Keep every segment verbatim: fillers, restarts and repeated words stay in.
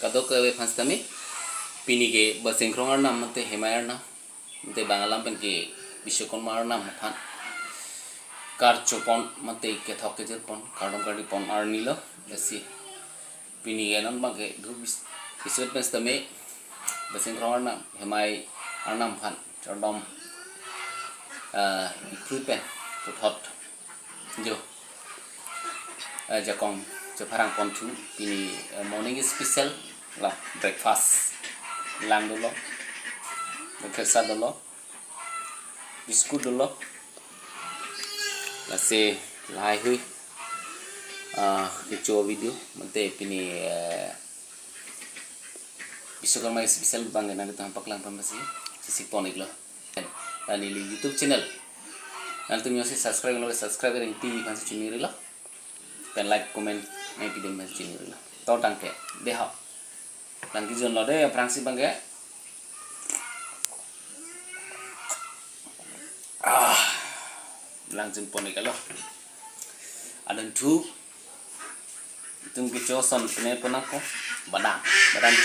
Kadokave aphan sitame, pini ke Basengkrong Arnam mate Hemai Arnam mate bang alam pen ke Biswakarma Arnam aphan karchopon mate kethok kejirpon, kardom kardipon arni lo. Lasi pini ke non abang ke du bis-, bisut pen sitame Basengkrong Arnam, Hemai Arnam aphan kardom, eh, ipru pen puthot jo, eh, jakong chepharang ponthu. Pini, eh, morning special la breakfast lang dolo, khersa dolo, biscuit dolo. Lasi lahai hui, ah, kecho video mate pini, eh, Biswakarma special abang ke nangtum paklang pamasi sisik pon iklo. Dan neli YouTube channel nangtum jongsi subscribe lo, subscribe ring pi aphan si chini rilo. Pen like, comment nangpi dun aphan si chini rilo. To tangte deho. Lang kejun lo de aphrangsi abang ke. Ah, lang jun pon iklo. Adon thu. Itum kecho ason pine pon nangkok. Badam, badam.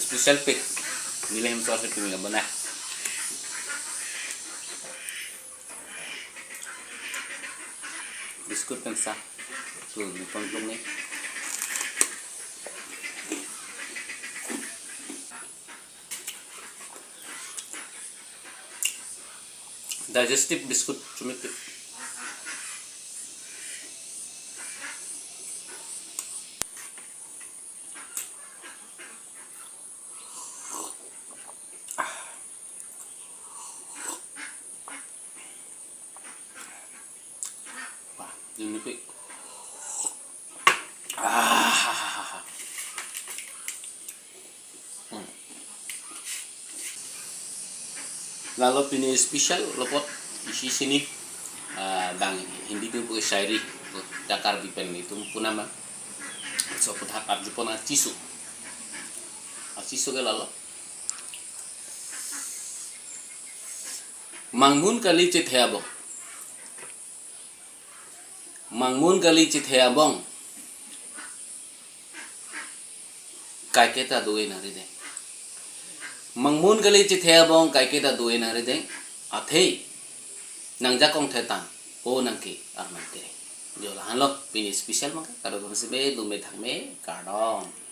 Special pick. Neli hem so se pini ka bana. Biscuit pen sa. Tu ni pon plung ni. Digestive biscuit chumit. Wah, ini pi. Ah. Hmm. Lalo pini special lo apot isi sini, ah, bang Hindi tu pakai shairi, ta Karbi pen itum punama. So, puthak arjupon achisu. Achisu ke lalo. Mangmun kali chethe abong. Mangmun kali chethe abong. Kaiketa do-e nangrideng. Mangmun kali chethe abong, kaiketa do-e nangrideng. Athe nangjakong the tang, o nangke arman kere. Jo lahan lo, pini special maka, kadokave si be, dum me thang me, kardom.